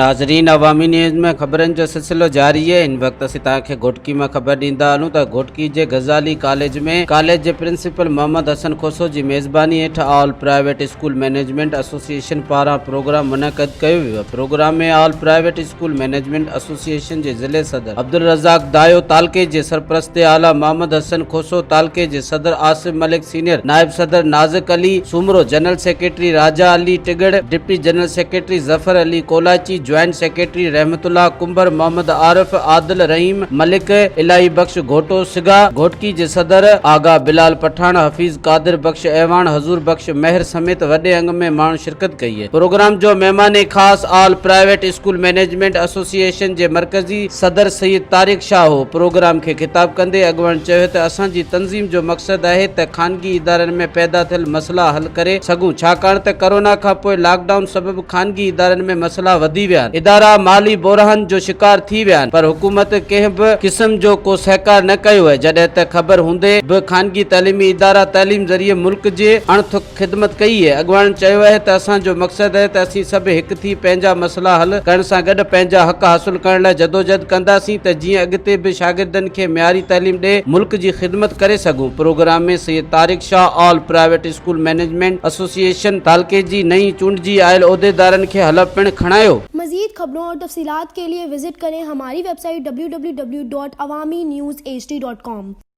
ناظرين عوامي نيوز ۾ خبرن جو سلسلو جاري آهي هن وقت اسين توهان کي گهوٽڪي مان خبر ڏيندا هلون ته گهوٽڪي جي غزالي ڪاليج ۾ ڪاليج جي پرنسپل محمد حسن کوسو جي ميزباني هيٺ all private school management association پاران پروگرام منعقد ڪيو ويو programme ۾ all private school management association جي ضلعي صدر عبدالرزاق دايو تعلقي جي سرپرست اعليٰ محمد حسن کوسو تعلقي جي صدر آصف ملڪ سينيئر نائب صدر Nazik Ali Soomro general secretary Raja Ali Tagar deputy general secretary Zafar Ali Kolachi joint secretary Rahmatullah Kumbhar Muhammad Arif Adil Rahim Malik Elahi Bakhsh Ghoto سگا گهوٽڪي جي صدر آغا بلال پٺاڻ حفيظ قادر بخش اعواڻ حضور بخش مهر سميت وڏي انگ ۾ ماڻهن شرڪت ڪئي. پروگرام جو مهمان خاص all private school management association جي مرڪزي صدر سيد طارق شاهه هو. پروگرام کي خطاب ڪندي اڳواڻن چيو ته اسان جي تنظيم جو مقصد آهي ته خانگي ادارن ۾ پيدا ٿيل مسئلا حل ڪري سگهون ڇاڪاڻ ته ڪرونا کانپوء لاڪ ڊائون سبب خانگي ادارن ۾ مسئلا وڌي ويا آهن، ادارا مالي بحران جو شڪار ٿي ويا آهن پر حڪومت ڪنهن به قسم جو ڪو سهڪار نه ڪيو آهي جڏهن ته خبر هوندي به خانگي تعليمي ادارا تعليم ذريعي ملڪ جي اڻٿڪ خدمت ڪئي آهي اڳواڻن چيو آهي ته اسان جو مقصد آهي ته اسين سڀ هڪ ٿي پنهنجا مسئلا حل ڪرڻ سان گڏ پنهنجا حق حاصل ڪرڻ لاء جدوجهد ڪنداسين ته جيئن اڳتي به شاگردن کي معياري تعليم ڏئي ملڪ جي خدمت ڪري سگهون programme ۾ Syed Tariq Shah all private school management association تعلقي جي نئين چونڊجي آيل عهديدارن کي حلف پڻ کڻايو. مزيد خبرون اور تفصيلات کے لئے وزٽ ڪرين ھماري web site www.awamiNewsHD.com.